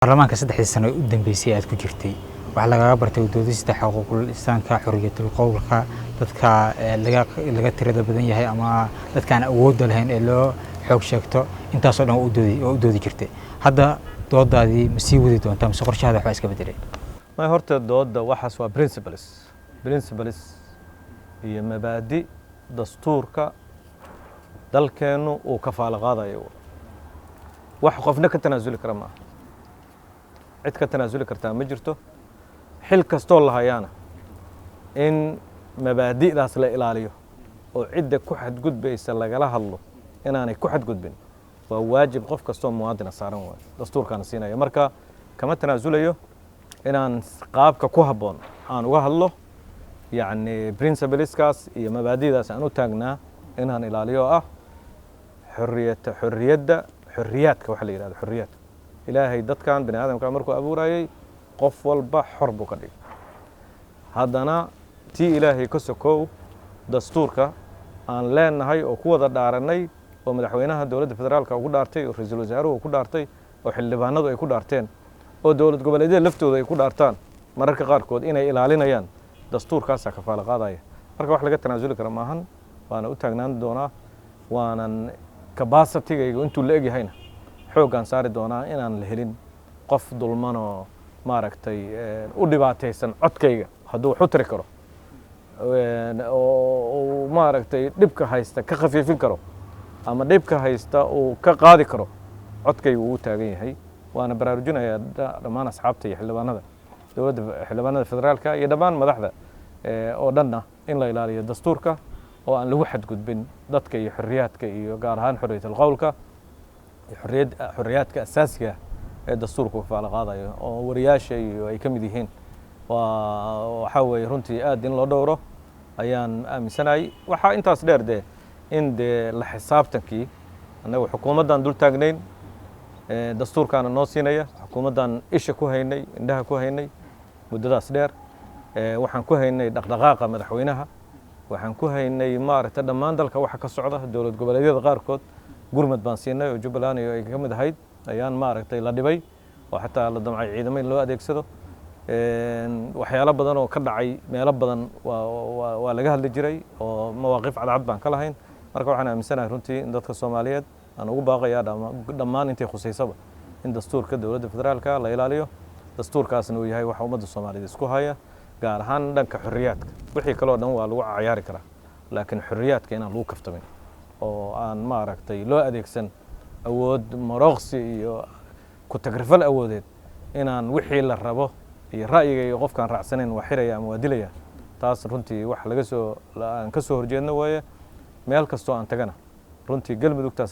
Baarlamaanka 3dii sano u dambeysay aad ku jirtay waxaa lagaga bartay doodista xuquuqul insaanka, xorriyatul qowlka, dadka laga tirada badan yahay ama dadkaan awoodda lahayn ee loo xoog sheegto. Intaasoo dhan waa u doodi jirtay. Hadda doodaadii ma sii wadi doontaa mise qorshahaada waxbaa iska bedelay? Ma horta dooda waxaas waa principles iyo mabaadi dastuurka dalkeennu uu kafaalo qaadayo. Wax qofna ka tanaasuli kara maaha, cid ka tanaasuli kartaa ma jirto. Xil kastoo la hayaana in mabaadi'daas la ilaaliyo oo cidda ku xadgudbaysa lagala hadlo inaanay ku xadgudbin waa waajib qof kastoo muwaadina saaran waayo, dastuurkaana siinaya. Marka kama tanaasulayo inaan qaabka ku habboon aan uga hadlo, yacni principleskaas iyo mabaadi'daas aan u taagnaa inaan ilaaliyo, oo ah xorriyata, xorriyadda, xorriyaadka. Waxa la yidhahdo xorriyaadka, Ilaahay dadkan bini aadamka markuu abuurayay qof walba xor buu ka dhigay. Haddana tii Ilaahay ka sokow, dastuurka aan leenahay oo ku wada dhaaranay, oo madaxweynaha dowladda federaalka ugu dhaartay, oo ra-iisul wasaaruhu ku dhaartay, oo xildhibaanadu ay ku dhaarteen, oo dowlad goboleedyada laftooda ay ku dhaartaan mararka qaarkood inay ilaalinayaan, dastuurkaasaa kafaalo qaadaya. Marka wax laga tanaasuli kara maahan, waana u taagnaan doonaa, waanan capacitygayga intuu la egyahayna xooggaan saari doonaa inaan la helin qof dulmanoo maaragtay u dhibaataysan. Codkayga hadduu wax u tari karo oo uu maaragtay dhibka haysta ka khafiifin karo ama dhibka haysta uu ka qaadi karo, codkayga wuu u taagan yahay. Waana baraarujinayaa dhammaan asxaabta iyo xildhibaanada dowladda, xildhibaanada federaalka iyo dhammaan madaxda oo dhanna in la ilaaliyo dastuurka oo aan lagu xadgudbin dadka iyo xorriyaadka, iyo gaar ahaan xorriyatul qowlka iyo xorriyaadka asaasiga ee dastuurku kafaalo qaadayo, oo wariyaasha iyo ay ka mid yihiin. Waa waxaa weeye runtii aad in loo dhowro ayaan aaminsanahay. Waxaa intaas dheer dee in dee la xisaabtankii annagu xukuumaddan dul taagnayn, dastuurkaana noo siinaya. Xukuumaddan isha ku haynay, indhaha ku haynay muddadaas dheer, waxaan ku haynay dhaqdhaqaaqa madaxweynaha, waxaan ku haynay maaragtay dhammaan dalka waxa ka socda. Dowlad goboleedyada qaarkood gurmad baan siinay, oo Jubbaland iyo ay ka mid ahayd ayaan maaragtay la dhibay oo xataa la damcay ciidamo in loo adeegsado. Waxyaalo badan oo ka dhacay meelo badan waa laga hadli jiray oo mawaaqif cadcad baan ka lahayn. Marka waxaan aaminsanahay runtii in dadka Soomaaliyeed aan ugu baaqayaa dhammaan intay khusaysaba in dastuurka dowladda federaalka la ilaaliyo, dastuurkaasna uu yahay waxa ummadda Soomaaliyeed isku haya, gaar ahaan dhanka xorriyaadka. Wixii kaloo dhan waa lagu cayaari karaa, laakiin xorriyaadka inaan lagu kaftamin oo aan maaragtay loo adeegsan awood marooqsi iyo ku tagrifal awoodeed, inaan wixii la rabo iyo ra'yiga iyo qofkaan raacsanayn waa xiraya ama waa dilaya. Taas runtii wax laga soo aan ka soo horjeedno waaye. Meel kastoo aan tagana runtii Galmudugtaas.